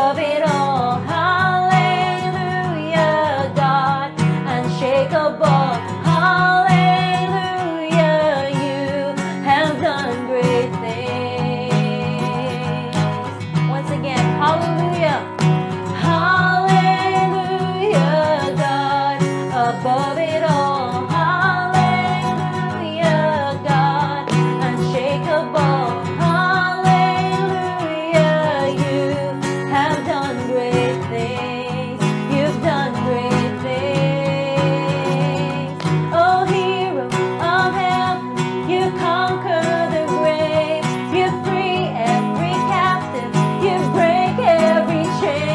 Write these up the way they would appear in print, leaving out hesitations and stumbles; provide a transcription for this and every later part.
above it all. Hallelujah, God, unshakable. Hallelujah, you have done great things. Once again, hallelujah. Hallelujah, God, above it all. Hallelujah, God, unshakable. Hallelujah, you have done great things. You've done great things. Oh, hero of heaven, you conquer the grave. You free every captive. You break every chain.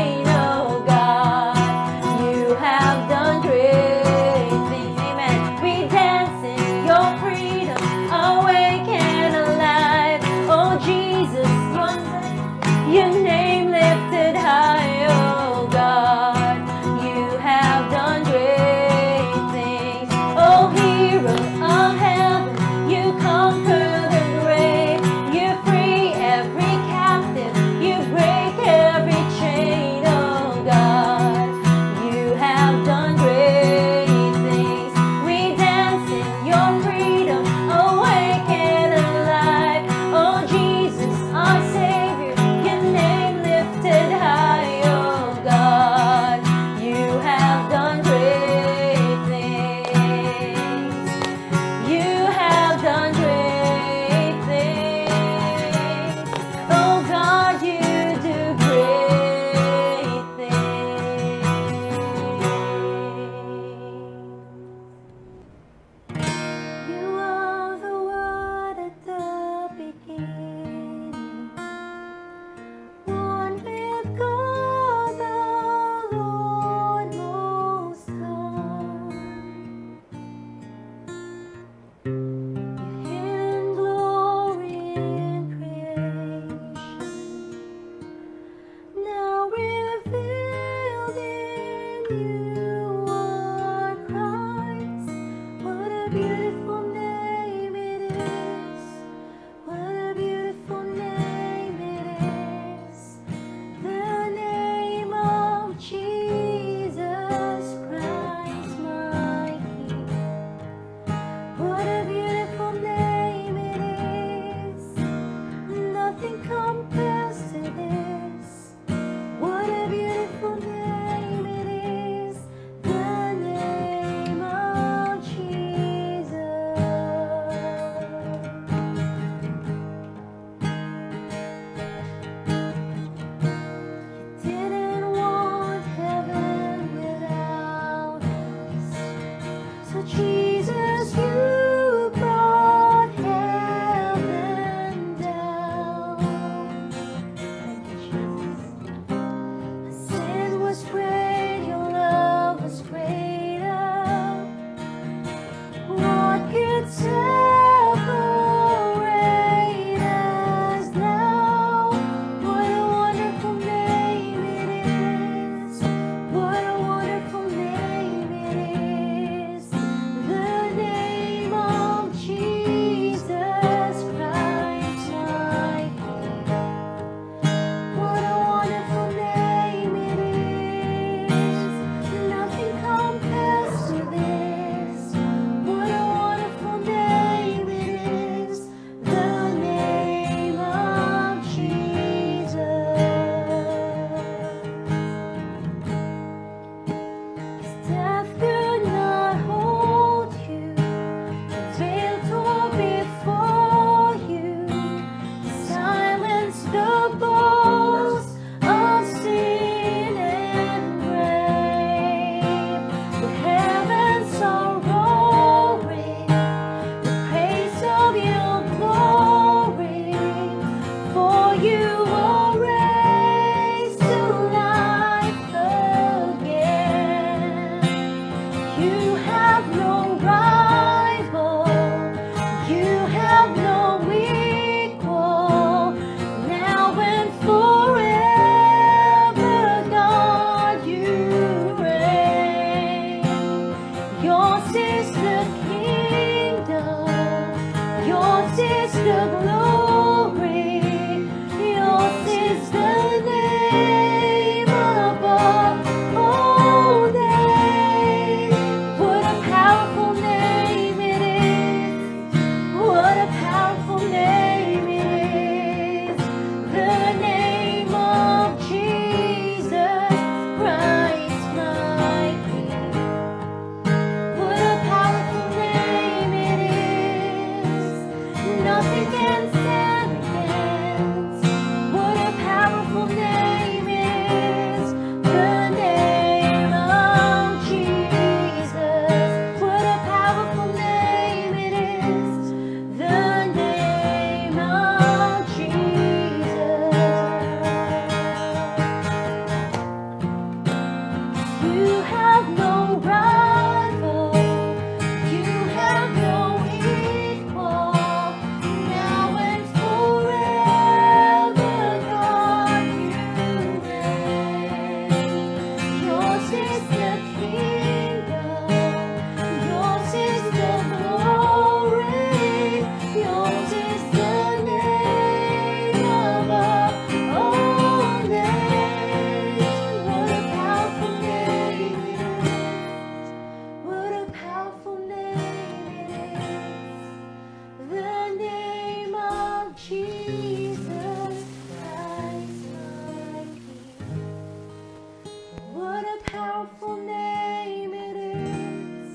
What a powerful name it is.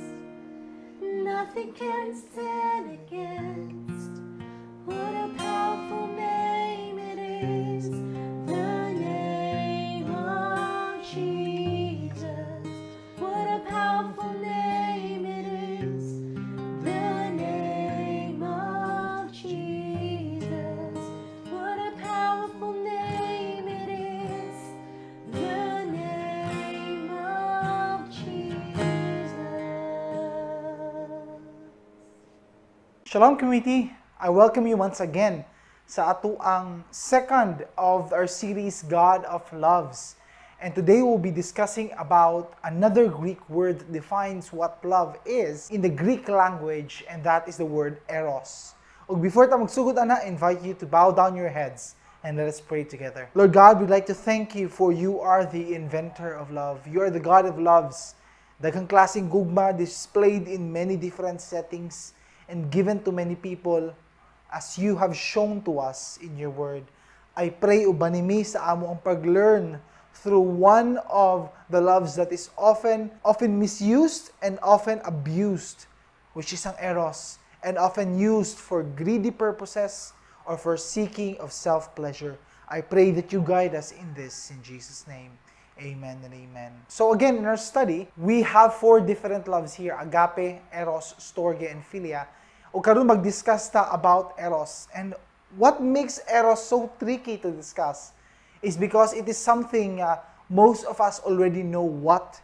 Nothing can stand against. What a powerful name it is. The name of Jesus. What a powerful name it is. The name of Jesus. What a powerful name it is. The name of Jesus. Shalom community, I welcome you once again sa atuang second of our series, God of Loves. And today we'll be discussing about another Greek word that defines what love is in the Greek language, and that is the word Eros. Ug before ta magsugod ana, I invite you to bow down your heads and let us pray together. Lord God, we'd like to thank you for you are the inventor of love. You are the God of loves. Daghang klaseng gugma displayed in many different settings and given to many people as you have shown to us in your word. I pray ubanimi sa amo ang pag-learn through one of the loves that is often misused and often abused, which is ang Eros, and often used for greedy purposes or for seeking of self-pleasure. I pray that you guide us in this in Jesus' name. Amen and amen. So again, in our study, we have four different loves here: agape, eros, storge, and philia. O karon mag-discuss ta about eros. And what makes eros so tricky to discuss is because it is something most of us already know what.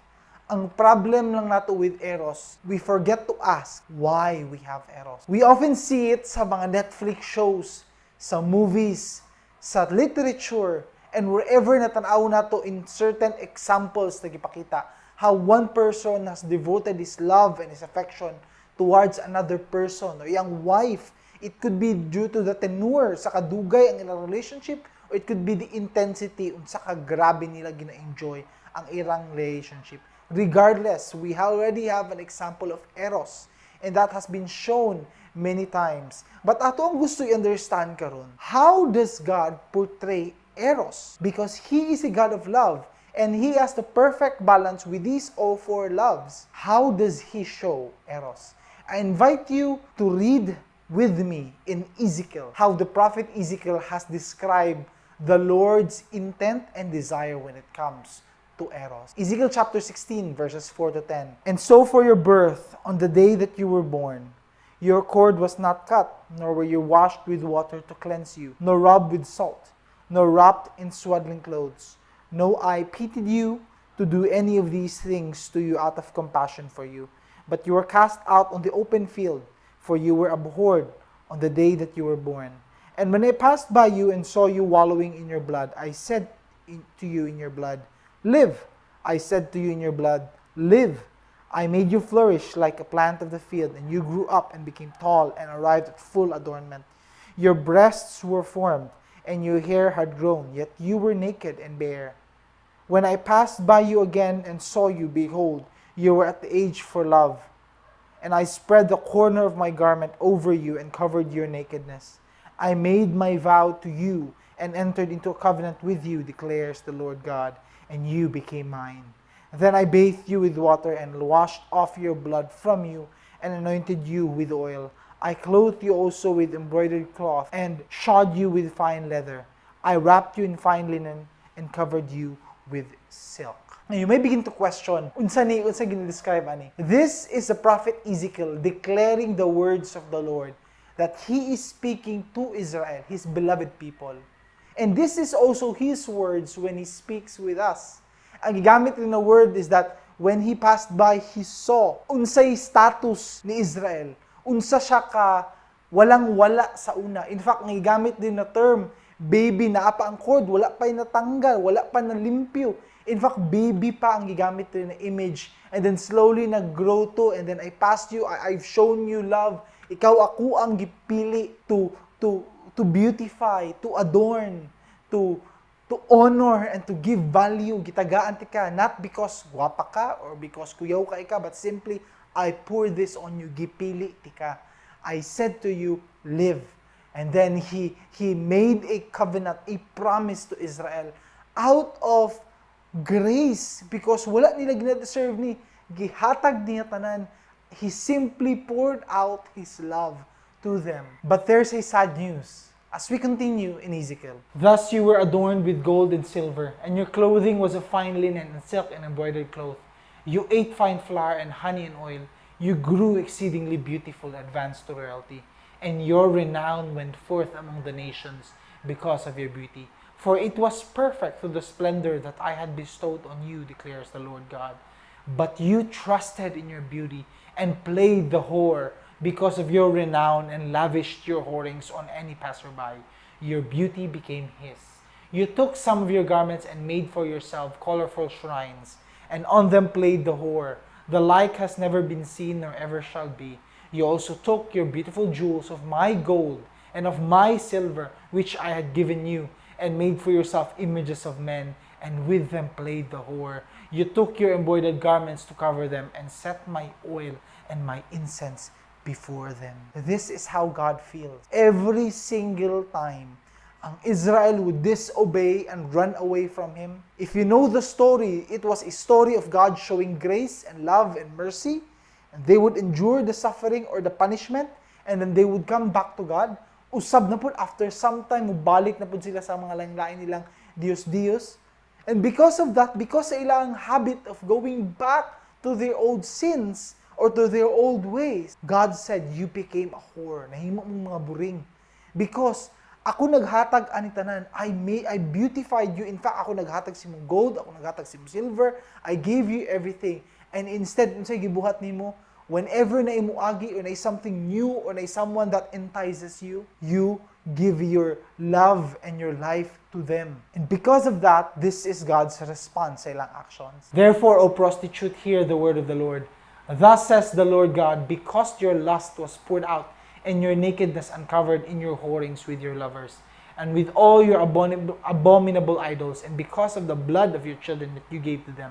Ang problem lang nato with eros, we forget to ask why we have eros. We often see it sa mga Netflix shows, sa movies, sa literature, and wherever natanaw nato in certain examples na gipakita, how one person has devoted his love and his affection towards another person or iyang wife. It could be due to the tenure sa kadugay ang ilang relationship, or it could be the intensity unsa ka grabe nila gina-enjoy ang ilang relationship. Regardless, we already have an example of eros, and that has been shown many times. But ato ang gusto i-understand karon, how does God portray Eros? Because He is a God of love, and He has the perfect balance with these all four loves. How does He show Eros? I invite you to read with me in Ezekiel, how the prophet Ezekiel has described the Lord's intent and desire when it comes to Eros. Ezekiel chapter 16, verses 4 to 10. And so for your birth, on the day that you were born, your cord was not cut, nor were you washed with water to cleanse you, nor rubbed with salt, nor wrapped in swaddling clothes. No eye pitied you to do any of these things to you out of compassion for you. But you were cast out on the open field, for you were abhorred on the day that you were born. And when I passed by you and saw you wallowing in your blood, I said to you in your blood, live. I said to you in your blood, live. I made you flourish like a plant of the field, and you grew up and became tall and arrived at full adornment. Your breasts were formed, and your hair had grown, yet you were naked and bare. When I passed by you again and saw you, behold, you were at the age for love. And I spread the corner of my garment over you and covered your nakedness. I made my vow to you and entered into a covenant with you, declares the Lord God, and you became mine. Then I bathed you with water and washed off your blood from you and anointed you with oil. I clothed you also with embroidered cloth and shod you with fine leather. I wrapped you in fine linen and covered you with silk. Now you may begin to question, unsa gina-describe ani? This is the prophet Ezekiel declaring the words of the Lord that he is speaking to Israel, his beloved people. And this is also his words when he speaks with us. Ang gigamit rin na word is that when he passed by, he saw unsay status ni Israel. Unsa siya ka walang-wala sa una. In fact, ang gigamit din na term, baby na apa ang cord, wala pa natanggal, wala pa nalimpyo. In fact, baby pa ang gigamit rin na image. And then slowly nag-grow to, and then I passed you, I've shown you love. Ikaw ako ang gipili to beautify, to adorn, to honor, and to give value. Gitagaan ti ka, not because gwapa ka or because kuyaw ka ika, but simply, I pour this on you, gipili ti ka. I said to you, live. And then he made a covenant, a promise to Israel out of grace because wala nila gina-deserve ni gihatag niya tanan. He simply poured out His love to them. But there's a sad news as we continue in Ezekiel. Thus you were adorned with gold and silver, and your clothing was of fine linen and silk and embroidered cloth. You ate fine flour and honey and oil. You grew exceedingly beautiful, advanced to royalty, and your renown went forth among the nations because of your beauty. For it was perfect through the splendor that I had bestowed on you, declares the Lord God. But you trusted in your beauty and played the whore because of your renown and lavished your whorings on any passerby. Your beauty became his. You took some of your garments and made for yourself colorful shrines, and on them played the whore. The like has never been seen nor ever shall be. You also took your beautiful jewels of my gold and of my silver, which I had given you, and made for yourself images of men, and with them played the whore. You took your embroidered garments to cover them, and set my oil and my incense before them. This is how God feels. Every single time ang Israel would disobey and run away from Him. If you know the story, it was a story of God showing grace and love and mercy. And they would endure the suffering or the punishment, and then they would come back to God. Usab na po, after some time, mubalik na po sila sa mga lain-lain nilang Diyos-Diyos. And because of that, because sa ilang habit of going back to their old sins or to their old ways, God said, you became a whore. Nahimo mong mga buring. Because ako naghatag ani tanan, I beautified you. In fact, ako naghatag si mong gold, ako naghatag si mong silver. I gave you everything. And instead, unsay gibuhat nimo, whenever na imuagi or na something new or na someone that entices you, you give your love and your life to them. And because of that, this is God's response sa ilang actions. Therefore, O prostitute, hear the word of the Lord. Thus says the Lord God, because your lust was poured out and your nakedness uncovered in your whorings with your lovers, and with all your abominable idols, and because of the blood of your children that you gave to them,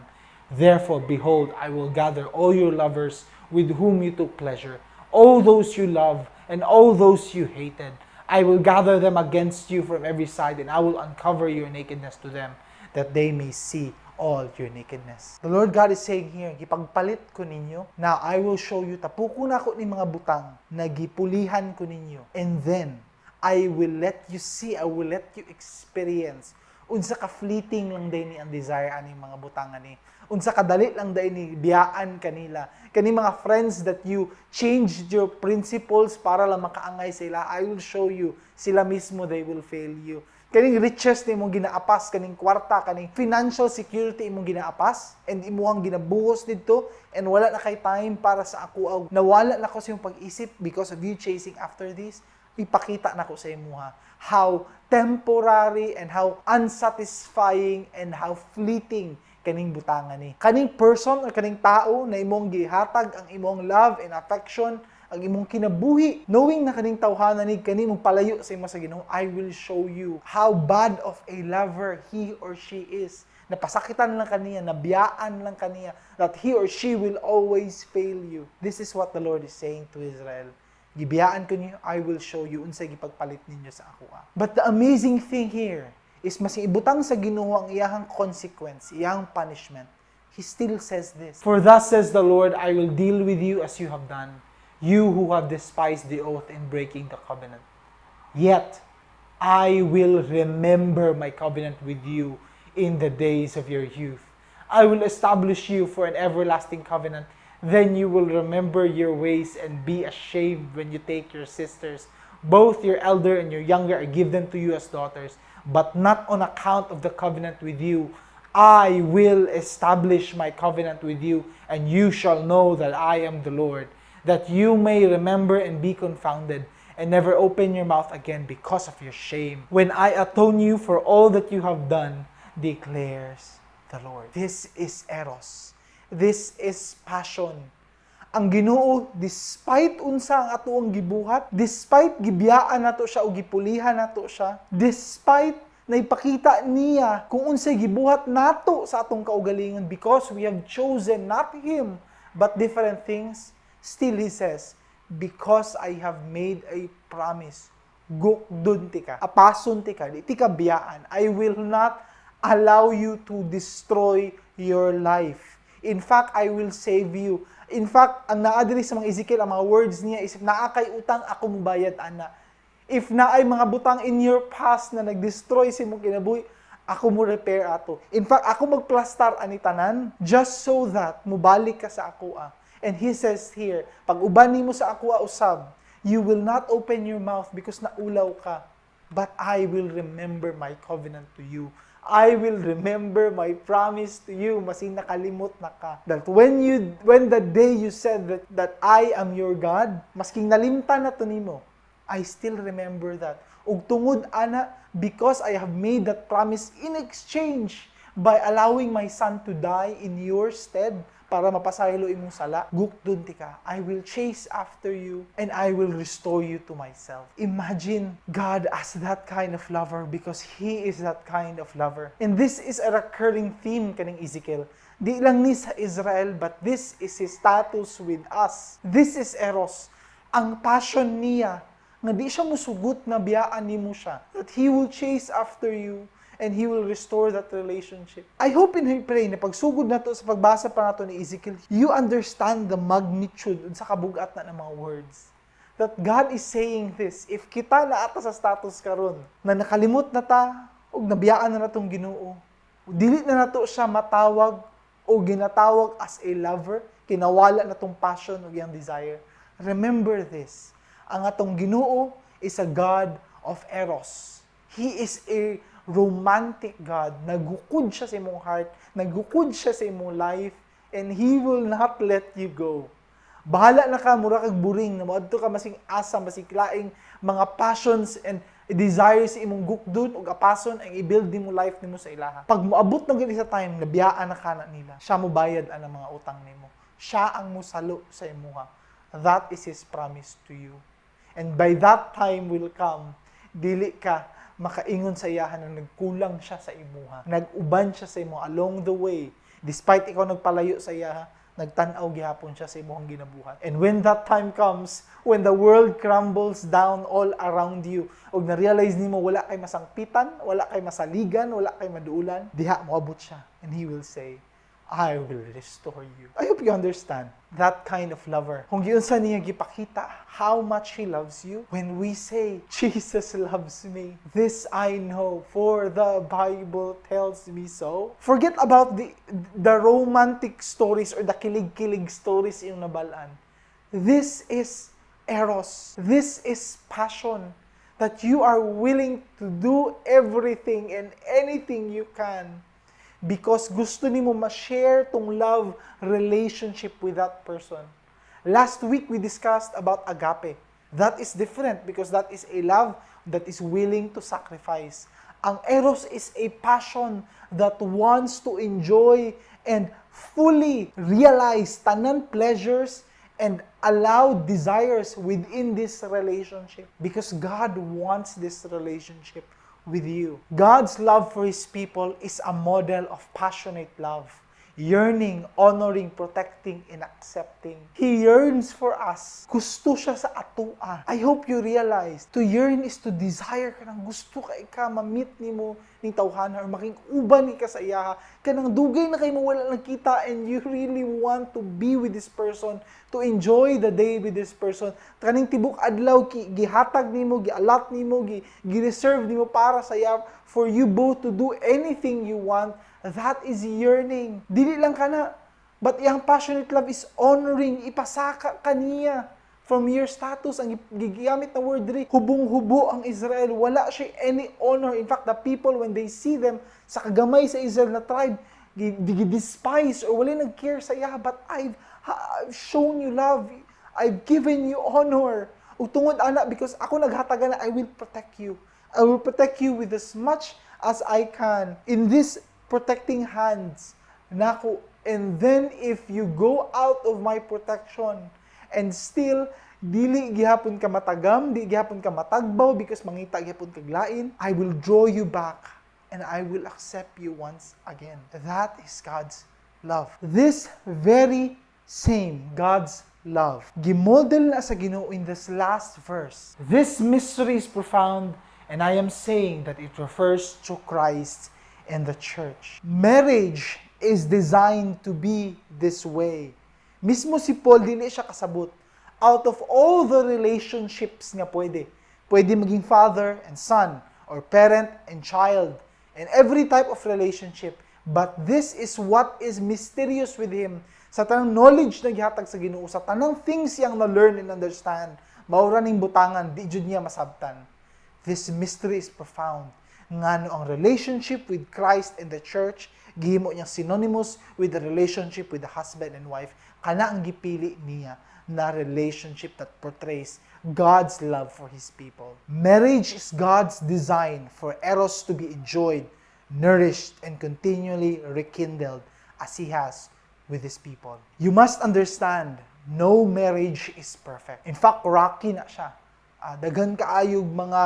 therefore, behold, I will gather all your lovers with whom you took pleasure, all those you love and all those you hated. I will gather them against you from every side, and I will uncover your nakedness to them, that they may see all your nakedness. The Lord God is saying here, gipagpalit ko ninyo, now I will show you, tapuko na ko ni mga butang, na gipulihan ko ninyo, and then, I will let you see, I will let you experience, unsa ka fleeting lang day ni ang desire aning mga butang ani, unsa kadali lang day ni biyaan kanila, kani mga friends that you changed your principles para lang makaangay sila, I will show you, sila mismo they will fail you. Kaning riches na imong ginaapas, kaning kwarta, kaning financial security imong ginaapas, and imuhang ginabuhos dito, and wala na kay time para sa ako, nawala na ko sa iyong pag-isip because of you chasing after this, ipakita na ko sa imuha how temporary and how unsatisfying and how fleeting kaning butangan ni. Kaning person or kaning tao na imong gihatag ang imong love and affection, ang imong kinabuhi, knowing na kaning tawhanan ni kani mong palayo sa imo sa Ginoo, I will show you how bad of a lover he or she is. Napasakitan lang kaniya, nabiyaan lang kaniya, that he or she will always fail you. This is what the Lord is saying to Israel. Gibiyaan ko niyo, I will show you unsay gipagpalit ninyo sa ako. But the amazing thing here is mas ibutang sa Ginoo ang iyang consequence, iyang punishment. He still says this. For thus says the Lord, I will deal with you as you have done, you who have despised the oath in breaking the covenant. Yet I will remember my covenant with you in the days of your youth. I will establish you for an everlasting covenant. Then you will remember your ways and be ashamed when you take your sisters, both your elder and your younger, I give them to you as daughters, but not on account of the covenant with you. I will establish my covenant with you, and you shall know that I am the Lord, that you may remember and be confounded, and never open your mouth again because of your shame, when I atone you for all that you have done, declares the Lord. This is Eros. This is passion. Ang Ginoo, despite unsa ang atoong gibuhat, despite gibiyaan nato siya o gipulihan nato siya, despite naipakita niya kung unsay gibuhat nato sa atong kaugalingon, because we have chosen not Him, but different things, still He says, because I have made a promise, gukdun ti ka, apason ti ka, di ti ka biyaan, I will not allow you to destroy your life. In fact, I will save you. In fact, ang naadiri sa mga Ezekiel, ang mga words niya is, naakay utang, ako mubayad, ana. If naay mga butang in your past na nag-destroy si mong kinabuhi, ako mo repair ato. In fact, ako magplastar ani tanan, just so that mubalik ka sa akoa. And he says here, pag uban nimo sa akoa usab, you will not open your mouth because naulaw ka, but I will remember my covenant to you. I will remember my promise to you. Masing nakalimot na ka. That when the day you said that I am your God, masking nalimtan na to nimo, I still remember that. Ug tungod ana, because I have made that promise in exchange by allowing my son to die in your stead, para mapasahilo imong sala, gukdun ti ka. I will chase after you and I will restore you to myself. Imagine God as that kind of lover because He is that kind of lover. And this is a recurring theme kaning Ezekiel. Di lang ni sa Israel, but this is His status with us. This is Eros. Ang passion niya, nga di siya musugot na biyaan nimo siya. That He will chase after you and He will restore that relationship. I hope and I pray na pagsugod na to sa pagbasa pa nato ni Ezekiel, you understand the magnitude sa kabugat na ng mga words. That God is saying this, if kita na ata sa status karon na nakalimot na ta, o nabiyaan na natong Ginoo, dili na nato siya matawag o ginatawag as a lover, kinawala na tong passion o yung desire. Remember this, ang atong Ginoo is a God of Eros. He is a romantic God. Nagukod siya sa imong heart, nagukod siya sa imong life, and He will not let you go. Bahala na ka, mura kag buring, na moadto ka masing asa, masing laing mga passions and desires sa imong gukdon ug apason ang i-build nimo life nimo sa ilaha. Pag moabot na gani sa time, nabiyaan na kana nila, siya mo bayad ang mga utang nimo. Siya ang musalo sa imuha. That is His promise to you. And by that time will come, dili ka makaingon sa iyahan na nagkulang siya sa imuha. Nag-uban siya sa imo along the way. Despite ikaw nagpalayo sa iyaha, nagtanaw gihapon siya sa imong ginabuhat. And when that time comes, when the world crumbles down all around you, og na-realize nimo wala kay masangpitan, wala kay masaligan, wala kay maduulan, diha moabot siya. And He will say, I will restore you. I hope you understand that kind of lover. Kung giunsa niya gipakita how much He loves you, when we say, Jesus loves me, this I know, for the Bible tells me so. Forget about the romantic stories or the kilig-kilig stories yung nabalaan. This is Eros. This is passion. That you are willing to do everything and anything you can because gusto nimo ma-share tong love relationship with that person. Last week, we discussed about agape. That is different because that is a love that is willing to sacrifice. Ang eros is a passion that wants to enjoy and fully realize tanan pleasures and allow desires within this relationship because God wants this relationship with you. God's love for His people is a model of passionate love, yearning, honoring, protecting, and accepting. He yearns for us. Gusto siya sa atua. I hope you realize, to yearn is to desire ka ng gusto ka ma-meet nimo ning tawhana or making uban ni ka sa iyaha. Kanang dugay na kay mo wala nakita and you really want to be with this person, to enjoy the day with this person. Kaning tibok adlaw gihatag nimo, gialat nimo, gi-reserve nimo para sa iya for you both to do anything you want. That is yearning. Dili lang kana, but iyang passionate love is honoring, ipasaka kaniya from your status. Ang gigamit na word diri, hubong-hubo ang Israel. Wala siya any honor. In fact, the people, when they see them, sa kagamay sa Israel na tribe, despise or wala nag-care sa iya. But I've shown you love. I've given you honor. Utungod anak, because ako naghatagan na, I will protect you. I will protect you with as much as I can. In this protecting hands, nako. And then if you go out of my protection, and still, dili gihapon ka matagam, di gihapon ka matagbaw because mangita gihapon kag lain, I will draw you back and I will accept you once again. That is God's love. This very same God's love, gimodel na sa Ginoo in this last verse. This mystery is profound and I am saying that it refers to Christ and the church. Marriage is designed to be this way. Mismo si Paul, dili siya kasabot. Out of all the relationships nga pwede maging father and son, or parent and child, and every type of relationship. But this is what is mysterious with him. Sa tanang knowledge na gihatag sa Ginoo, sa tanang things yang na-learn and understand, maura ning butangan, di jud niya masabtan. This mystery is profound. Ngano ang relationship with Christ and the church, gihimo niyang synonymous with the relationship with the husband and wife. Kana ang gipili niya na relationship that portrays God's love for His people. Marriage is God's design for Eros to be enjoyed, nourished, and continually rekindled as He has with His people. You must understand, no marriage is perfect. In fact, rocky na siya. Daghan kaayog mga,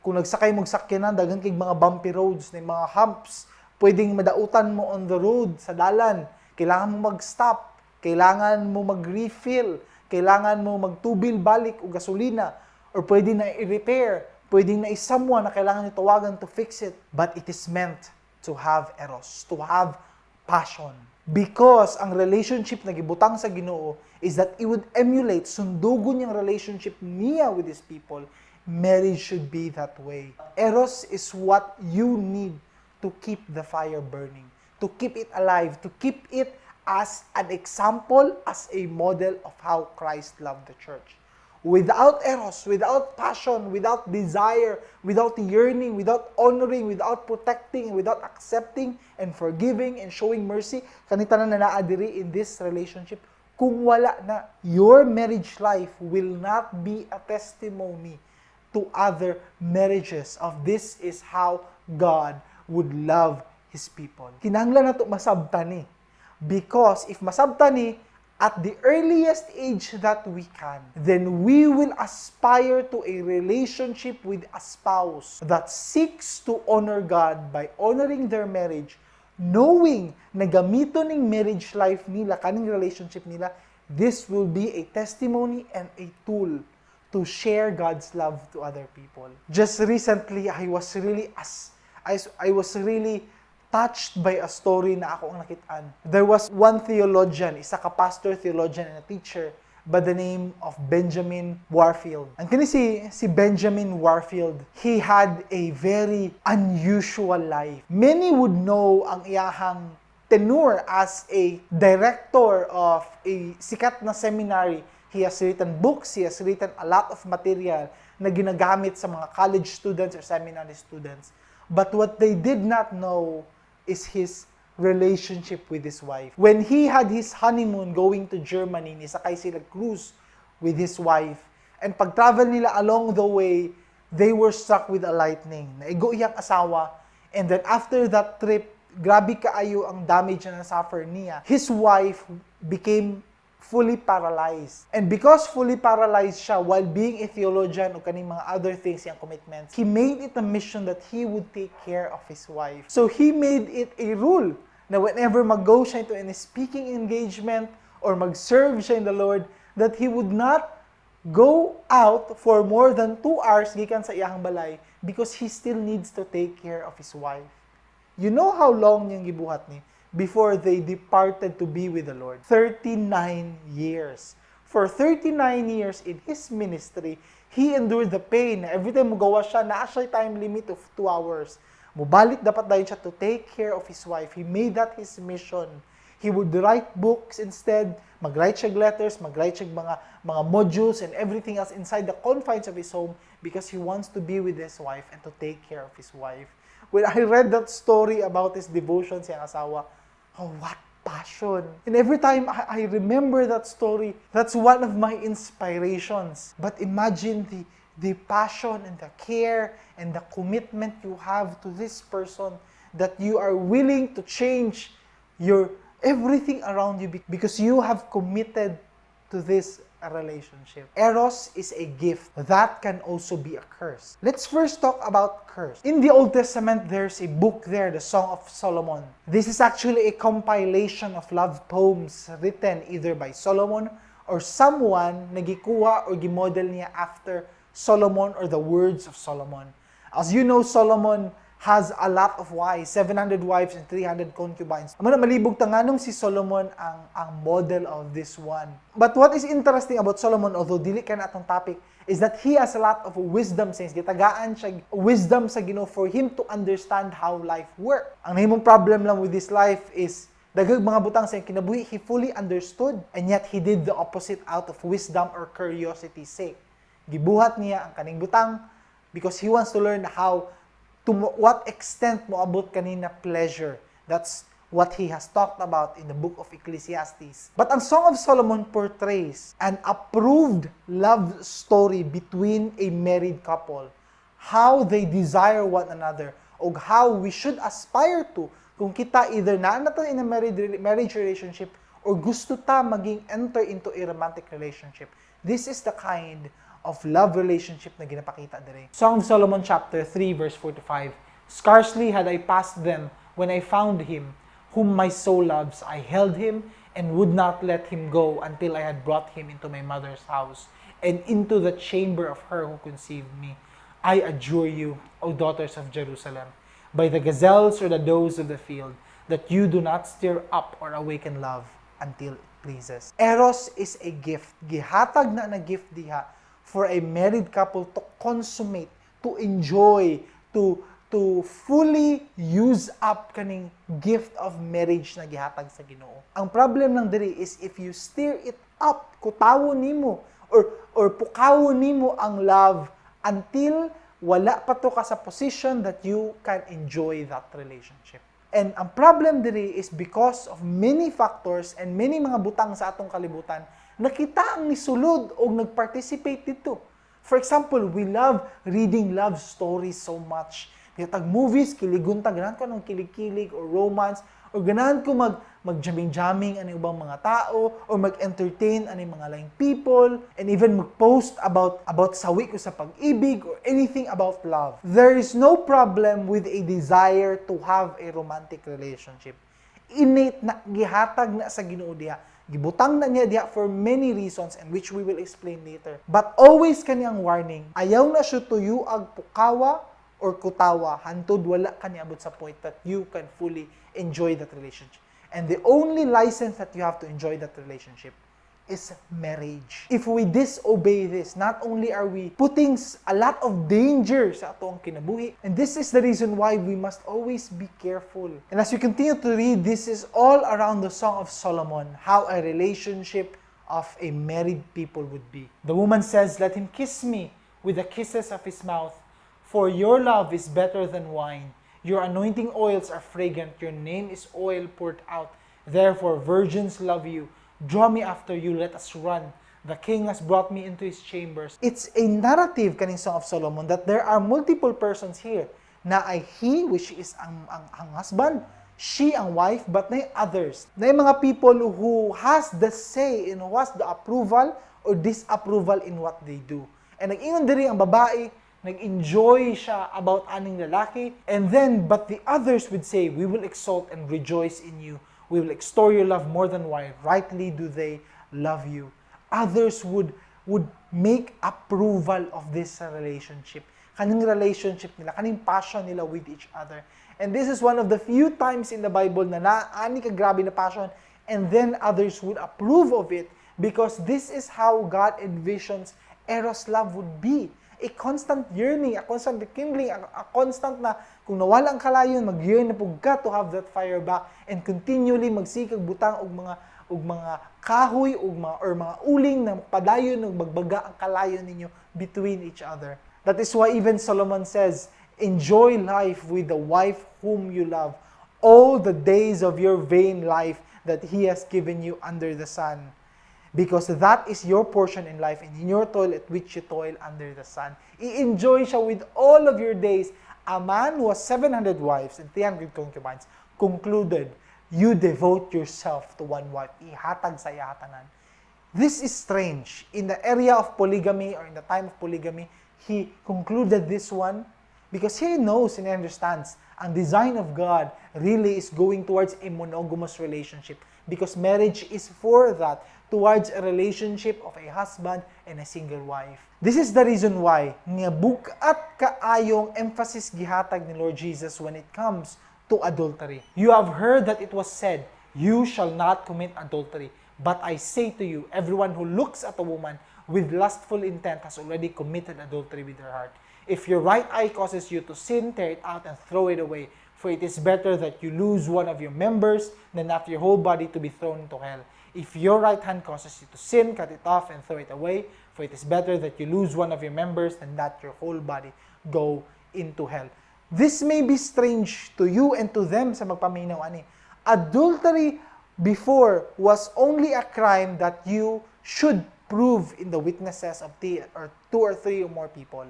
kung nagsakay mong sakyanan, daghan kay mga bumpy roads, na mga humps, pwedeng madautan mo on the road, sa dalan. Kailangan mo mag-stop, kailangan mo mag-refill, kailangan mo magtubil balik o gasolina, or pwede na i-repair, pwede na i-someone na kailangan nyo tawagan to fix it. But it is meant to have eros, to have passion. Because ang relationship na gibutang sa Ginoo is that it would emulate, sundugon yung relationship niya with His people. Marriage should be that way. Eros is what you need to keep the fire burning, to keep it alive, to keep it as an example, as a model of how Christ loved the church. Without eros, without passion, without desire, without yearning, without honoring, without protecting, without accepting and forgiving and showing mercy, kanita na naadiri in this relationship, kung wala na, your marriage life will not be a testimony to other marriages of this is how God would love His people. Kinahanglan nato masabtan ni. Because if masabtan ni, at the earliest age that we can, then we will aspire to a relationship with a spouse that seeks to honor God by honoring their marriage, knowing na gamito ning marriage life nila, kaning relationship nila, this will be a testimony and a tool to share God's love to other people. Just recently, I was really touched by a story na ako ang nakitaan. There was one theologian, isa ka pastor, theologian, and a teacher by the name of Benjamin Warfield. And kini si Benjamin Warfield, he had a very unusual life. Many would know ang iyahang tenure as a director of a sikat na seminary. He has written books, he has written a lot of material na ginagamit sa mga college students or seminary students. But what they did not know is his relationship with his wife. When he had his honeymoon going to Germany, nisakay sila cruise with his wife. And pag-travel nila along the way, they were struck with a lightning. Naigo iyang asawa. And then after that trip, grabe kaayo ang damage na nasuffer niya. His wife became fully paralyzed. And because fully paralyzed siya while being a theologian o kaning mga other things, yung commitments, he made it a mission that he would take care of his wife. So he made it a rule na whenever mag-go siya into any speaking engagement or mag-serve siya in the Lord, that he would not go out for more than 2 hours gikan sa iyang balay because he still needs to take care of his wife. You know how long niyang gibuhat ni? Before they departed to be with the Lord. 39 years. For 39 years in his ministry, he endured the pain. Every time magawa siya, naa siya time limit of 2 hours. Mubalik dapat dahil siya to take care of his wife. He made that his mission. He would write books instead, mag-write siya letters, mag-write siya mga modules and everything else inside the confines of his home because he wants to be with his wife and to take care of his wife. When I read that story about his devotion sa asawa, oh, what passion. And every time I remember that story, that's one of my inspirations. But imagine the passion and the care and the commitment you have to this person, that you are willing to change your everything around you because you have committed to this relationship. Eros is a gift that can also be a curse. Let's first talk about curse. In the Old Testament, there's a book there, the Song of Solomon. This is actually a compilation of love poems written either by Solomon or someone na gikuha or gimodel niya after Solomon or the words of Solomon. As you know, Solomon has a lot of wives, 700 wives and 300 concubines. Amo na malibog ta nganong si Solomon ang model of this one. But what is interesting about Solomon, although dili ka na atong topic, is that he has a lot of wisdom since gitagaan siya wisdom sa Ginoo for him to understand how life works. Ang nahimong problem lang with this life is daghang mga butang sa kinabuhi, he fully understood, and yet he did the opposite out of wisdom or curiosity's sake. Gibuhat niya ang kaning butang because he wants to learn how, to what extent moabot kanina pleasure. That's what he has talked about in the book of Ecclesiastes. But ang Song of Solomon portrays an approved love story between a married couple, how they desire one another, o how we should aspire to kung kita either na to in a marriage relationship or gusto ta maging enter into a romantic relationship. This is the kind of love relationship na ginapakita dire. Song of Solomon chapter 3 verse 45. Scarcely had I passed them when I found him, whom my soul loves. I held him and would not let him go until I had brought him into my mother's house and into the chamber of her who conceived me. I adjure you, O daughters of Jerusalem, by the gazelles or the does of the field, that you do not stir up or awaken love until it pleases. Eros is a gift. Gihatag na gift diha for a married couple to consummate, to enjoy, to fully use up kaning gift of marriage na gihatag sa Ginoo. Ang problem lang diri is if you stir it up, kutawon nimo or pukawon nimo ang love until wala pa to ka sa position that you can enjoy that relationship. And ang problem diri is because of many factors and many mga butang sa atong kalibutan, nakita ang nisulod o nag-participate dito. For example, we love reading love stories so much. Tag movies, kiligun ta, ganahan ko ng kilig-kilig or romance, o ganahan ko mag-jamming-jamming ani ubang mga tao, or mag-entertain ani mga laing people, and even mag-post about sawi ko sa pag-ibig or anything about love. There is no problem with a desire to have a romantic relationship. Innate na gihatag na sa Ginoo diha. Gibutang na niya diha for many reasons and which we will explain later. But always kaniyang warning, ayaw na siya tuyo ag pukawa or kutawa, hantod wala ka niabot sa point that you can fully enjoy that relationship. And the only license that you have to enjoy that relationship is marriage. If we disobey this, not only are we putting a lot of danger sa atong kinabuhi, and this is the reason why we must always be careful. And as you continue to read, this is all around the Song of Solomon, how a relationship of a married people would be. The woman says, "Let him kiss me with the kisses of his mouth, for your love is better than wine. Your anointing oils are fragrant. Your name is oil poured out. Therefore, virgins love you. Draw me after you. Let us run. The king has brought me into his chambers." It's a narrative kaning Song of Solomon that there are multiple persons here. Na ay he, which is ang husband, she ang wife, but na others. Na mga people who has the say and who has the approval or disapproval in what they do. And nag-ingon diri ang babae, nag-enjoy siya about aning lalaki, and then, but the others would say, "We will exalt and rejoice in you. We will extol your love more than wine. Rightly do they love you." Others would make approval of this relationship. Kaning relationship nila, kaning passion nila with each other. And this is one of the few times in the Bible na ani ka grabe na passion, and then others would approve of it because this is how God envisions Eros love would be. A constant yearning, a constant rekindling, a constant na kung nawala ang kalayon, mag-yearn na po ka to have that fire back and continually magsikag butang og mga kahoy or mga uling na padayon og magbaga ang kalayon ninyo between each other. That is why even Solomon says, "Enjoy life with the wife whom you love, all the days of your vain life that he has given you under the sun. Because that is your portion in life and in your toil at which you toil under the sun." I-enjoy siya with all of your days. A man who has 700 wives and 300 concubines concluded, you devote yourself to one wife. Ihatag sa ihatanan. This is strange. In the area of polygamy or in the time of polygamy, he concluded this one Because he knows and understands ang design of God really is going towards a monogamous relationship. Because marriage is for that, towards a relationship of a husband and a single wife. This is the reason why nga bukat kaayong emphasis gihatag ni Lord Jesus when it comes to adultery. You have heard that it was said, "You shall not commit adultery." But I say to you, everyone who looks at a woman with lustful intent has already committed adultery with her heart. If your right eye causes you to sin, tear it out and throw it away. For it is better that you lose one of your members than that your whole body to be thrown into hell. If your right hand causes you to sin, cut it off and throw it away. For it is better that you lose one of your members than that your whole body go into hell. This may be strange to you and to them sa magpaminaw ani. Adultery before was only a crime that you should prove in the witnesses of two or three or more people.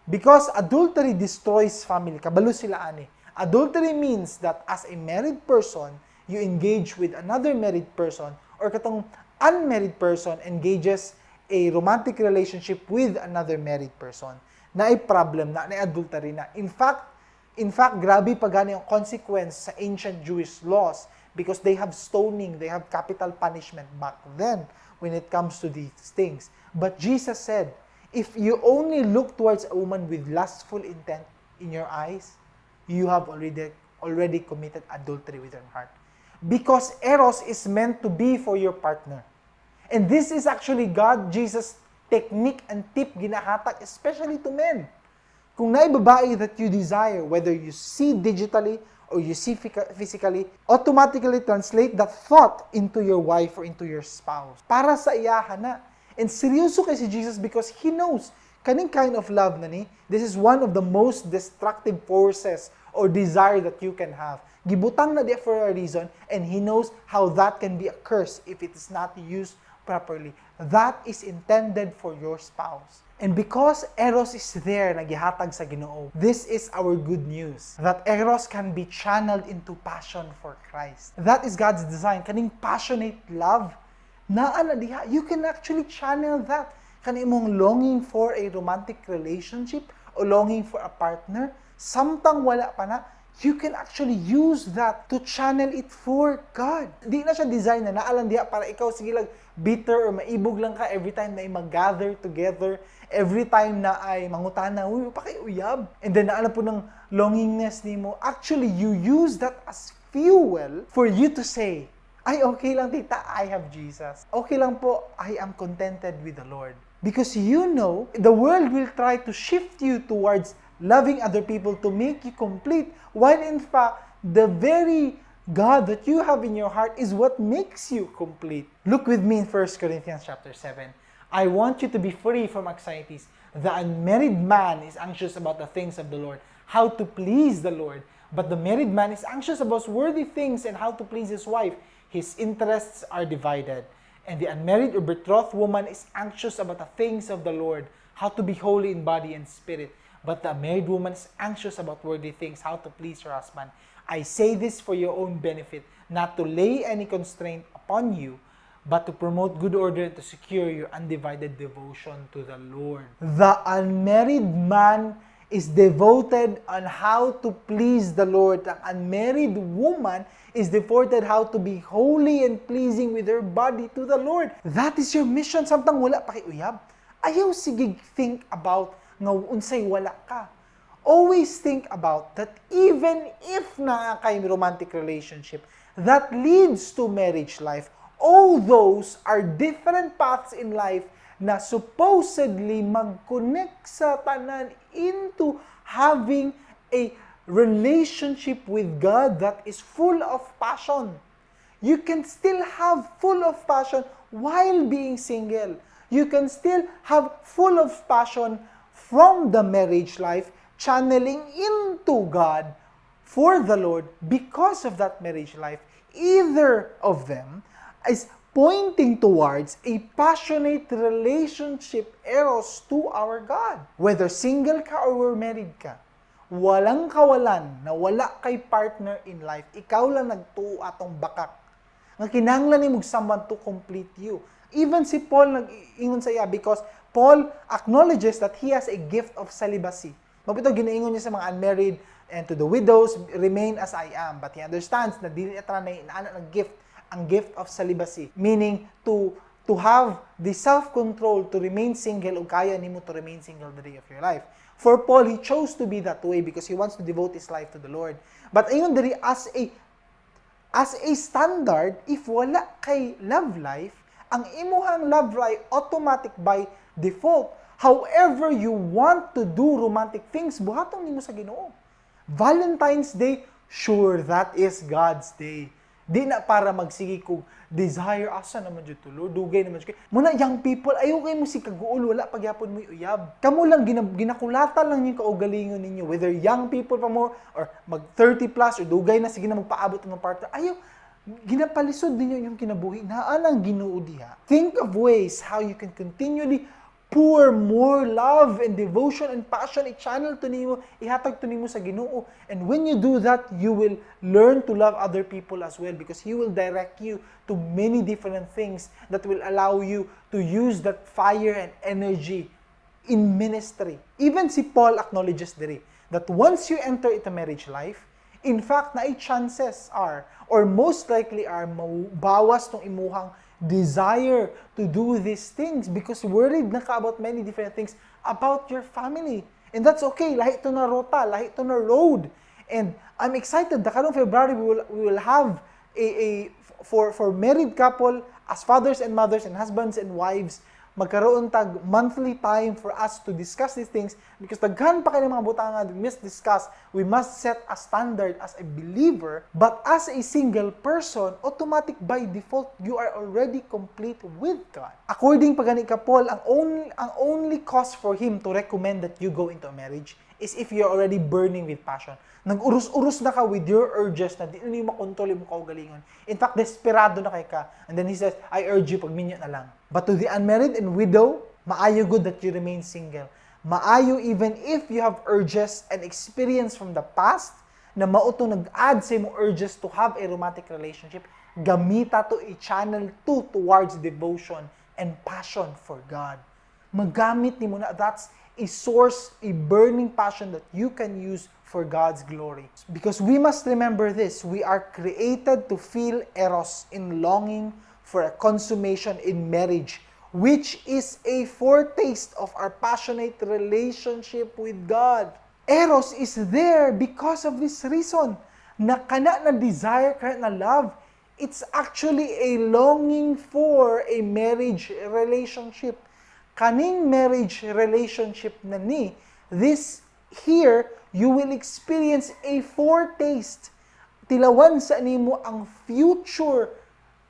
Because adultery destroys family. Kabalo sila ani. Adultery means that as a married person, you engage with another married person or katong unmarried person engages a romantic relationship with another married person. Na ay problem na adultery na. In fact, grabe pa gani ang consequence sa ancient Jewish laws because they have stoning, they have capital punishment back then when it comes to these things. But Jesus said, if you only look towards a woman with lustful intent in your eyes, you have already committed adultery with your heart. Because Eros is meant to be for your partner. And this is actually God, Jesus' technique and tip ginahatag, especially to men. Kung naay babae that you desire, whether you see digitally or you see physically, automatically translate that thought into your wife or into your spouse. Para sa iyahan na. And seryoso kay si Jesus because He knows kaning kind of love na ni, this is one of the most destructive forces or desire that you can have. Gibutang na di for a reason and He knows how that can be a curse if it is not used properly. That is intended for your spouse. And because Eros is there, nagihatag sa Ginoo, this is our good news. That Eros can be channeled into passion for Christ. That is God's design. Kaning passionate love, naa na diha, you can actually channel that. Kani imong longing for a romantic relationship o longing for a partner, samtang wala pa na, you can actually use that to channel it for God. Di na siya design na naalang diha para ikaw sige lang bitter or maibog lang ka every time na mag-gather together, every time na ay mangutana, uy, pa kay uyab. And then naalang po ng longingness nimo. Actually, you use that as fuel for you to say, ay, okay lang tita, I have Jesus. Okay lang po, I am contented with the Lord. Because you know, the world will try to shift you towards loving other people to make you complete, while in fact, the very God that you have in your heart is what makes you complete. Look with me in 1 Corinthians chapter 7. I want you to be free from anxieties. The unmarried man is anxious about the things of the Lord, how to please the Lord. But the married man is anxious about worldly things and how to please his wife. His interests are divided. And the unmarried or betrothed woman is anxious about the things of the Lord, how to be holy in body and spirit. But the married woman is anxious about worldly things, how to please her husband. I say this for your own benefit, not to lay any constraint upon you, but to promote good order and to secure your undivided devotion to the Lord. The unmarried man is devoted on how to please the Lord. The unmarried woman is devoted how to be holy and pleasing with her body to the Lord. That is your mission. Samtang wala pa kay uyab. Ayaw sigig think about nga unsay wala ka. Always think about that even if na kay romantic relationship that leads to marriage life, all those are different paths in life na supposedly mag-connect sa tanan into having a relationship with God that is full of passion. You can still have full of passion while being single. You can still have full of passion from the marriage life, channeling into God for the Lord because of that marriage life. Either of them is pointing towards a passionate relationship, Eros, to our God. Whether single ka or married ka, walang kawalan na wala kay partner in life, ikaw lang nagtuo atong bakak. Nga kinahanglan ni someone to complete you. Even si Paul nag-ingon sa iya because Paul acknowledges that he has a gift of celibacy. Mabito, ginaingon niya sa mga unmarried and to the widows, remain as I am. But he understands na dili atra na inaana ng gift, ang gift of celibacy. Meaning, to have the self-control to remain single o kaya nimo to remain single the day of your life. For Paul, he chose to be that way because he wants to devote his life to the Lord. But ayun diri as a standard, if wala kay love life, ang imuhang love life automatic by default. However you want to do romantic things, buhaton nimo sa Ginoo. Valentine's Day, sure, that is God's day. Di na para magsigi kog desire, asa naman dyan to, Lord, dugay naman dyan. Muna, young people, ayaw kayo mo si kaguol, wala pagyapon mo uyab. Kamu lang, ginakulata lang yung kaugalingon ninyo, whether young people pa mo, or mag 30 plus, or dugay na, sige na magpaabot ng partner, ayaw, ginapalisod ninyo yung kinabuhi, naalang Ginoo diha. Think of ways how you can continually pour more love and devotion and passion, i-channel to nimo, ihatag to nimo sa Ginoo. And when you do that, you will learn to love other people as well because He will direct you to many different things that will allow you to use that fire and energy in ministry. Even si Paul acknowledges diri that once you enter into marriage life, in fact, na chances are, or most likely are, bawas tong imuhang desire to do these things because worried na ka about many different things about your family. And that's okay. Lahi to na rota, lahi to na road. And I'm excited. The karong February, we will have for married couple, as fathers and mothers and husbands and wives, magkaroon tag monthly time for us to discuss these things because daghan pa kayo ng mga butanga we must discuss. We must set a standard as a believer, but as a single person, automatic by default, you are already complete with God. According pa gani ka Paul, ang only cause for him to recommend that you go into a marriage is if you're already burning with passion. Nag-urus-urus na ka with your urges na di na yung makontrol yung kaugalingon. In fact, desperado na kay ka. And then he says, I urge you, pagminyo na lang. But to the unmarried and widow, maayo good that you remain single. Maayo even if you have urges and experience from the past na mauto nag-add sa imong urges to have a romantic relationship, gamita to i-channel towards devotion and passion for God. Magamit ni mo na, that's a source, a burning passion that you can use for God's glory. Because we must remember this, we are created to feel Eros in longing for a consummation in marriage, which is a foretaste of our passionate relationship with God. Eros is there because of this reason. Na kana na desire, kana na love, it's actually a longing for a marriage relationship. Kaning marriage relationship na ni, this here, you will experience a foretaste. Tilawan sa nimo ang future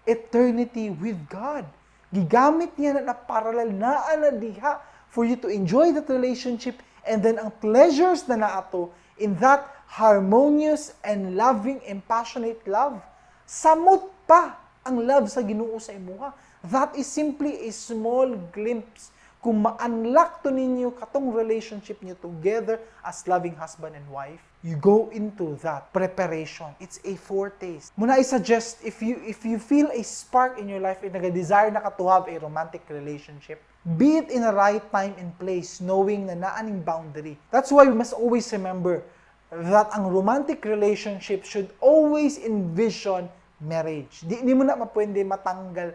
eternity with God. Gigamit niya na parallel na diha for you to enjoy that relationship and then ang pleasures na naato in that harmonious and loving and passionate love. Samot pa ang love sa Ginoo sa imuha. That is simply a small glimpse kung ma-unlock to ninyo katong relationship niyo together as loving husband and wife, you go into that preparation. It's a foretaste. Muna I suggest, if you feel a spark in your life, and nag-desire na ka to have a romantic relationship, be it in the right time and place, knowing na naaning boundary. That's why we must always remember that ang romantic relationship should always envision marriage. Di mo na mapwede matanggal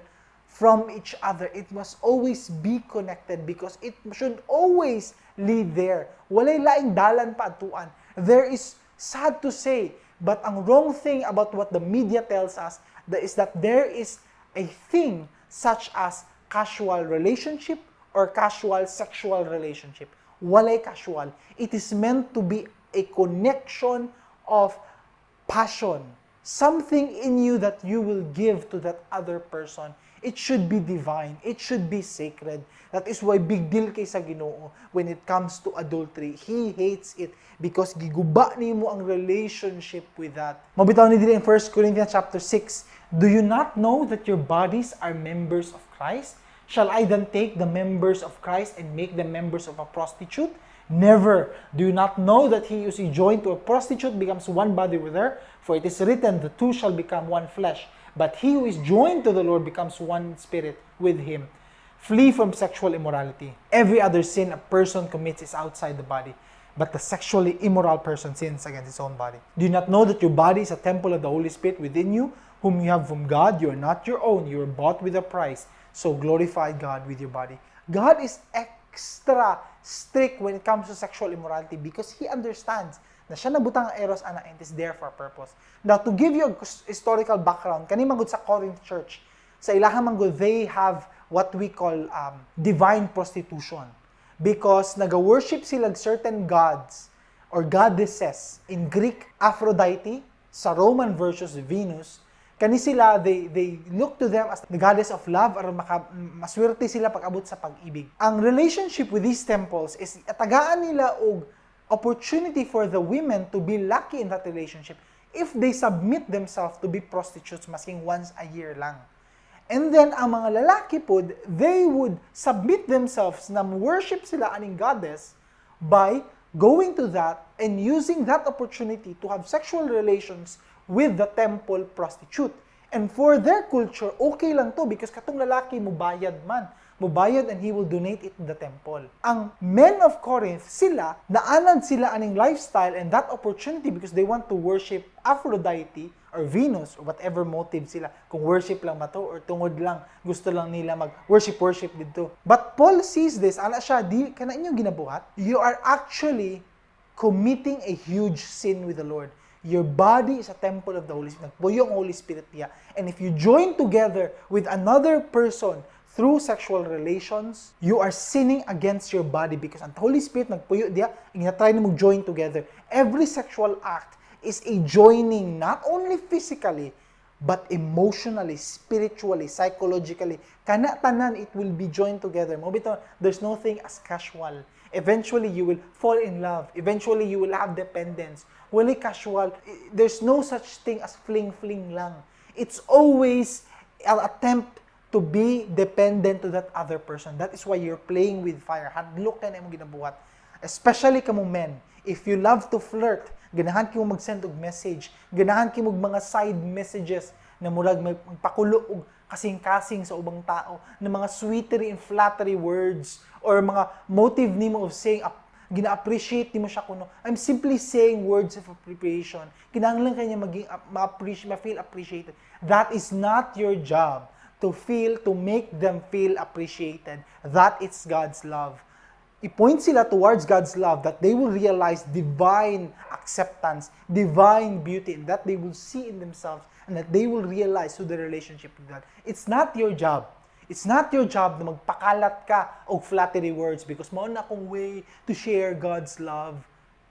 from each other. It must always be connected because it should always lead there. Walay laing dalan pa atuan. There is, sad to say, but ang wrong thing about what the media tells us is that there is a thing such as casual relationship or casual sexual relationship. Walay casual. It is meant to be a connection of passion. Something in you that you will give to that other person. It should be divine. It should be sacred. That is why big deal kay sa Ginoo when it comes to adultery. He hates it because giguba nimo ang relationship with that. Mabitaw ni diri in 1 Corinthians chapter 6. Do you not know that your bodies are members of Christ? Shall I then take the members of Christ and make them members of a prostitute? Never. Do you not know that he who is joined to a prostitute becomes one body with her? For it is written, the two shall become one flesh. But he who is joined to the Lord becomes one spirit with him. Flee from sexual immorality. Every other sin a person commits is outside the body, but the sexually immoral person sins against his own body. Do you not know that your body is a temple of the Holy Spirit within you, whom you have from God? You are not your own. You are bought with a price. So glorify God with your body. God is extra strict when it comes to sexual immorality because He understands na siya nabutang ang Eros and is there for a purpose. Now, to give you a historical background, kani magud sa Corinth Church, sa ilahan manggod, they have what we call divine prostitution. Because nag-worship sila certain gods or goddesses. In Greek, Aphrodite, sa Roman versus Venus, kani sila, they look to them as the goddess of love or maswerte sila pag-abot sa pag-ibig. Ang relationship with these temples is atagaan nila og opportunity for the women to be lucky in that relationship if they submit themselves to be prostitutes masking once a year lang. And then, ang mga lalaki po, they would submit themselves na worship sila aning goddess by going to that and using that opportunity to have sexual relations with the temple prostitute. And for their culture, okay lang to because katong lalaki mubayad man. Mubayad and he will donate it to the temple. Ang men of Corinth, sila, naanad sila aning lifestyle and that opportunity because they want to worship Aphrodite or Venus or whatever motive sila. Kung worship lang ba to or tungod lang, gusto lang nila mag-worship dito. But Paul sees this, ana siya, di ka na inyong ginabuhat. You are actually committing a huge sin with the Lord. Your body is a temple of the Holy Spirit. Nagpuyo ang Holy Spirit niya. And if you join together with another person through sexual relations, you are sinning against your body because ang Holy Spirit nagpuyo diya, ina-try na mag-join together. Every sexual act is a joining not only physically, but emotionally, spiritually, psychologically. Kana-tanan, it will be joined together. There's no thing as casual. Eventually, you will fall in love. Eventually, you will have dependence. Wali casual. There's no such thing as fling-fling lang. It's always an attempt to be dependent to that other person. That is why you're playing with fire. Hadlok na imong ginabuhat. Especially kamo men. If you love to flirt, ganahan kimo mag-send og message, ganahan kimo mga side messages na murag magpakulo og kasing-kasing sa ubang tao, na mga sweetery and flattery words, or mga motive nimo of saying, gina-appreciate nimo siya kuno. I'm simply saying words of appreciation. Kinahanglan kanya maging ma-feel appreciated. That is not your job. To make them feel appreciated. That is God's love. I-point sila towards God's love that they will realize divine acceptance, divine beauty, and that they will see in themselves and that they will realize through their relationship with God. It's not your job. It's not your job na magpakalat ka og flattery words because mao na akong way to share God's love.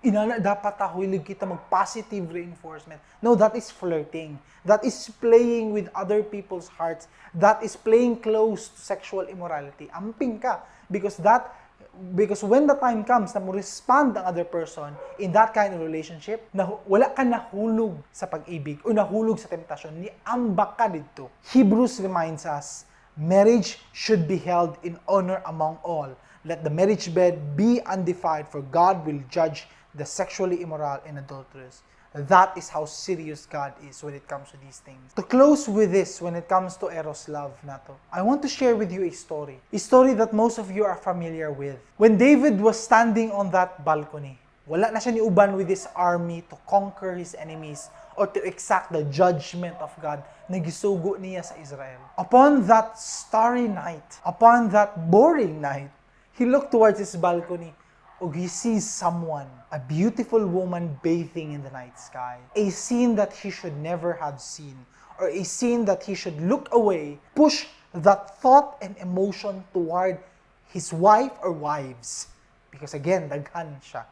Inana dapat hilig kita mag-positive reinforcement. No, that is flirting. That is playing with other people's hearts. That is playing close to sexual immorality. Amping ka. Because when the time comes na mo respond ang other person in that kind of relationship, na wala ka nahulog sa pag-ibig o nahulog sa temptasyon, niambak ka dito. Hebrews reminds us, marriage should be held in honor among all. Let the marriage bed be undefiled, for God will judge the sexually immoral and adulterous. That is how serious God is when it comes to these things. To close with this, when it comes to Eros love nato, I want to share with you a story that most of you are familiar with. When David was standing on that balcony, wala na siya ni uban with his army to conquer his enemies or to exact the judgment of God na gisugo niya sa Israel. Upon that starry night, upon that boring night, he looked towards his balcony. He sees someone, a beautiful woman bathing in the night sky. A scene that he should never have seen, or a scene that he should look away, push that thought and emotion toward his wife or wives. Because again, daghan siya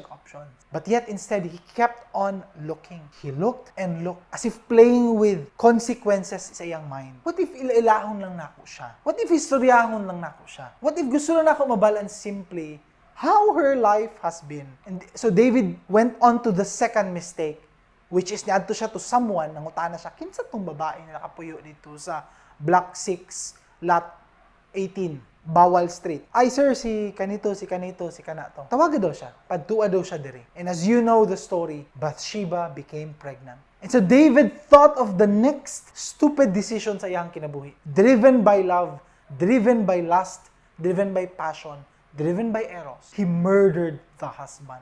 options. But yet instead, he kept on looking. He looked and looked as if playing with consequences sa iyang mind. What if ilahon lang nako siya? What if istoryahon lang nako siya? What if gusto lang nako mabalance simply how her life has been? And so David went on to the second mistake, which is niadto siya to someone, nangutana siya, kinsa tong babae na nakapuyo dito sa Block 6, Lot 18, Bawal Street. Ay sir, si kanito, si kanato. Tawaga daw siya, padtua daw siya diri. And as you know the story, Bathsheba became pregnant. And so David thought of the next stupid decision sa iyang kinabuhi. Driven by love, driven by lust, driven by passion, driven by Eros, he murdered the husband.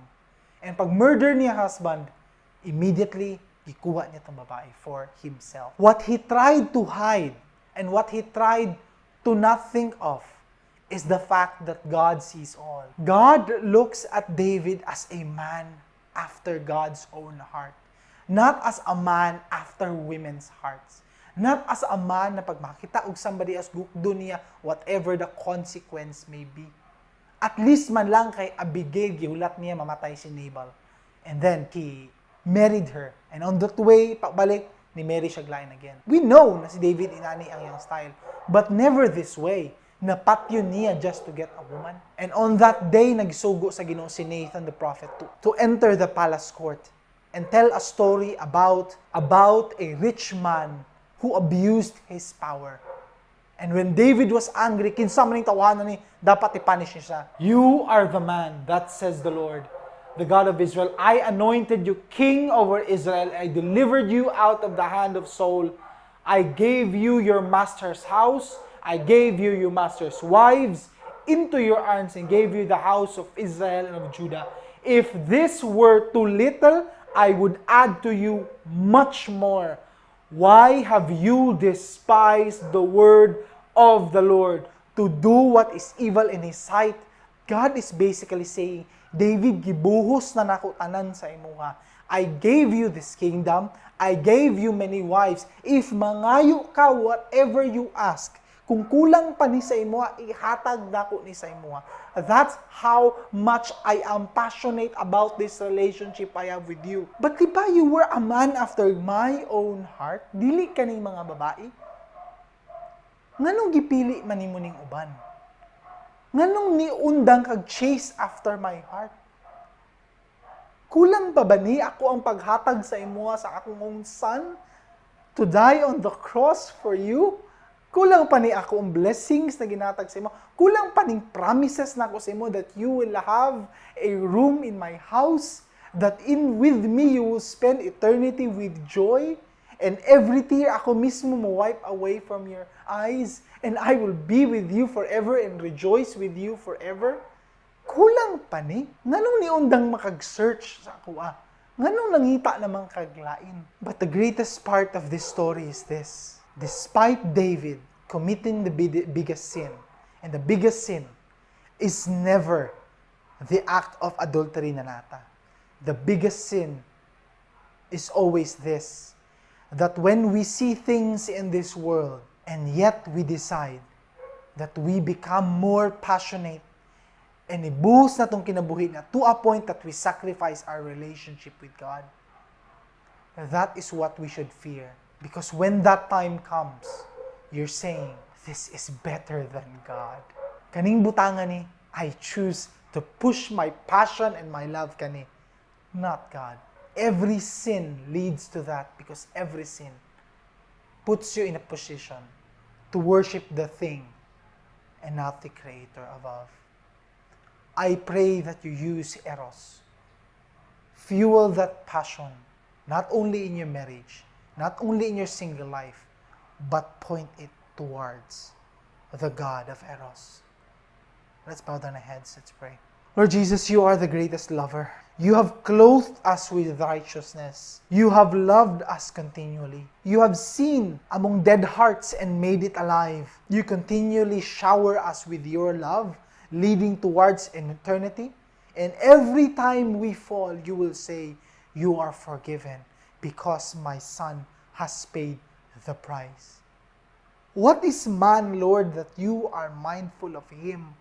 And pag murder niya husband, immediately, ikuha niya itong babae for himself. What he tried to hide and what he tried to not think of is the fact that God sees all. God looks at David as a man after God's own heart. Not as a man after women's hearts. Not as a man na pag makita og somebody as gukdo niya, whatever the consequence may be. At least man lang kay Abigail, gihulat niya mamatay si Nabal. And then, he married her. And on that way, pagbalik, ni Mary siya glain again. We know na si David inani ang iyang style. But never this way. Napatyo niya just to get a woman. And on that day, nagsugo sa Ginoo si Nathan the prophet to enter the palace court and tell a story about a rich man who abused his power. And when David was angry, kinsa man ning tawanan ni, dapat i-punish niya siya. You are the man, that says the Lord, the God of Israel. I anointed you king over Israel. I delivered you out of the hand of Saul. I gave you your master's house. I gave you your master's wives into your arms and gave you the house of Israel and of Judah. If this were too little, I would add to you much more. Why have you despised the word of the Lord to do what is evil in His sight? God is basically saying, David, gibuhos na nako tanan sa imuha. I gave you this kingdom. I gave you many wives. If mangayo ka, whatever you ask, kung kulang pa ni sa imuha, ihatag nako ni sa imuha. That's how much I am passionate about this relationship I have with you. But di ba you were a man after my own heart? Dili ka ning mga babae? Nganong gipili man nimo ning uban? Nganong niundang kag chase after my heart? Kulang pa ba ni ako ang paghatag sa imuha sa akong own son to die on the cross for you? Kulang pa ni ako ang blessings na ginatag sa imo. Kulang pa ning promises na ako sa imo that you will have a room in my house, that in with me you will spend eternity with joy, and every tear ako mismo mo wipe away from your eyes, and I will be with you forever and rejoice with you forever. Kulang pa ni? Nganong niundang makag-search sa ako Nganong nangita namang kaglain? But the greatest part of this story is this. Despite David committing the biggest sin, and the biggest sin is never the act of adultery na nata. The biggest sin is always this, that when we see things in this world, and yet we decide that we become more passionate, and ibuhos na itong kinabuhi na to a point that we sacrifice our relationship with God. That is what we should fear. Because when that time comes, you're saying, this is better than God. Kaning butangan ni, I choose to push my passion and my love kani, not God. Every sin leads to that because every sin puts you in a position to worship the thing and not the Creator above. I pray that you use Eros. Fuel that passion, not only in your marriage, not only in your single life, but point it towards the God of Eros. Let's bow down our heads, let's pray. Lord Jesus, you are the greatest lover. You have clothed us with righteousness. You have loved us continually. You have seen among dead hearts and made it alive. You continually shower us with your love, leading towards an eternity. And every time we fall, you will say, you are forgiven, because my son has paid the price. What is man, Lord, that you are mindful of him?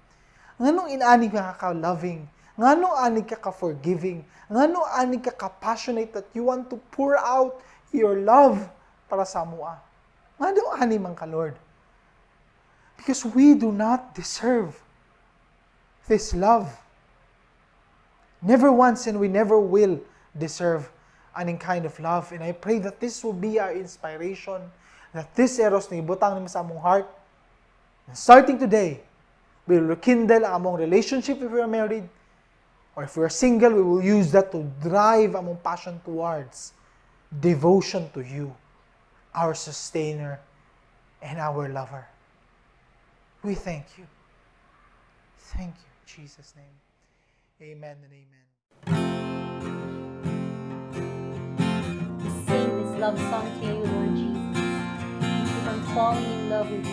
Nganong inani ka ka-loving? Nganong ani ka ka-forgiving? Nganong ani ka ka-passionate that you want to pour out your love para sa mua? Nganong ani man ka, Lord? Because we do not deserve this love. Never once and we never will deserve aning kind of love. And I pray that this will be our inspiration, that this Eros na ibutang naman sa among heart, starting today, will rekindle ang among relationship if we are married, or if we are single, we will use that to drive among passion towards devotion to you, our sustainer and our lover. We thank you. Thank you. In Jesus' name, amen and amen. Sing this love song to you, Lord Jesus. Keep on falling in love with you.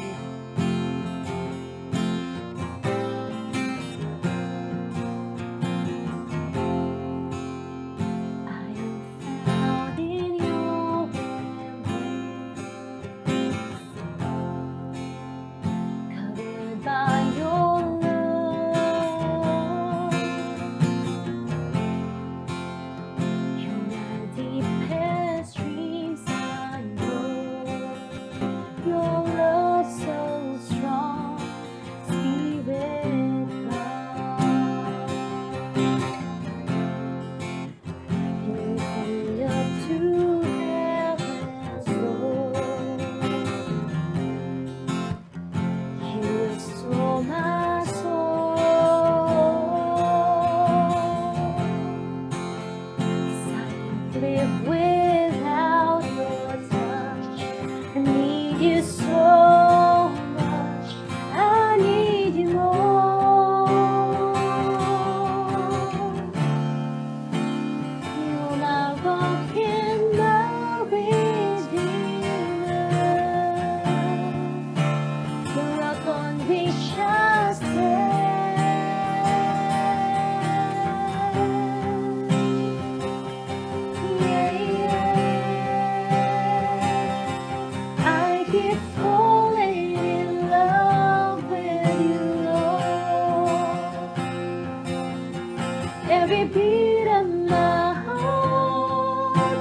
Every beat of my heart,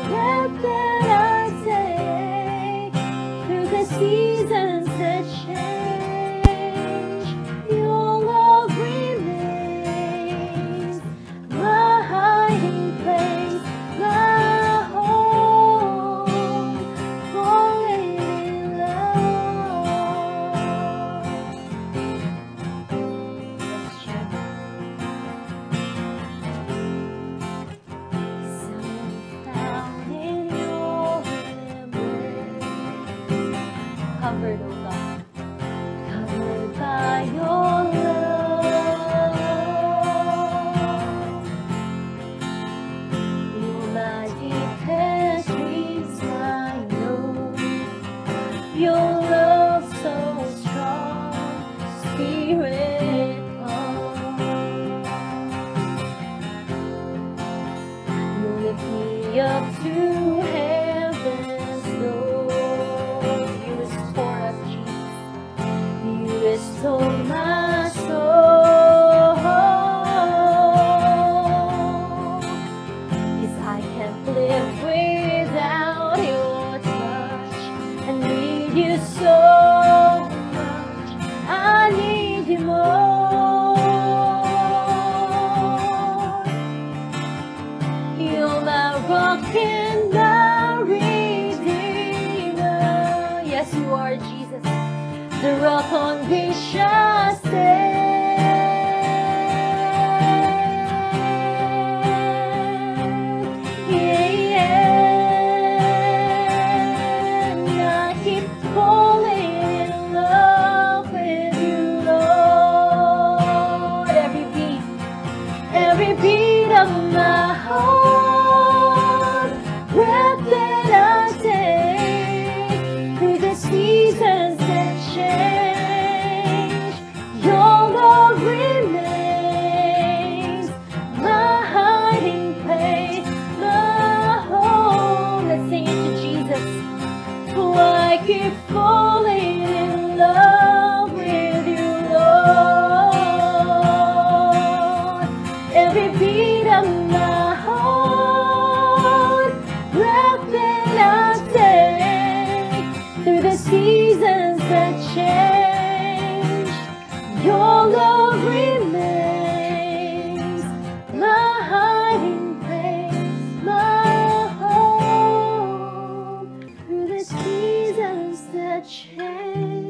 breath that I take, through the seasons that change, your love remains my hiding place, my home, falling in love. Yes, Sharon. Covered, oh God, covered by your love. You're my deepest dreams, I know. Your love so strong, Spirit come. You lift me up to heaven's door. Restore my soul, 'cause I can't live without your touch. I need you so much, I need you more. You're my rock and my redeemer. Yes, you are, Jesus, the rock on which I stand. Yeah, yeah. And I keep falling in love with you, Lord. Every beat of my heart, breath that I take, through the seasons that change, your love remains my hiding place, my home. Let's sing it to Jesus. Oh, I keep falling in love with you, Lord. Every beat of my heart, breath that I take, through the seasons that change, your love remains my hiding place, my home, through the seasons that change.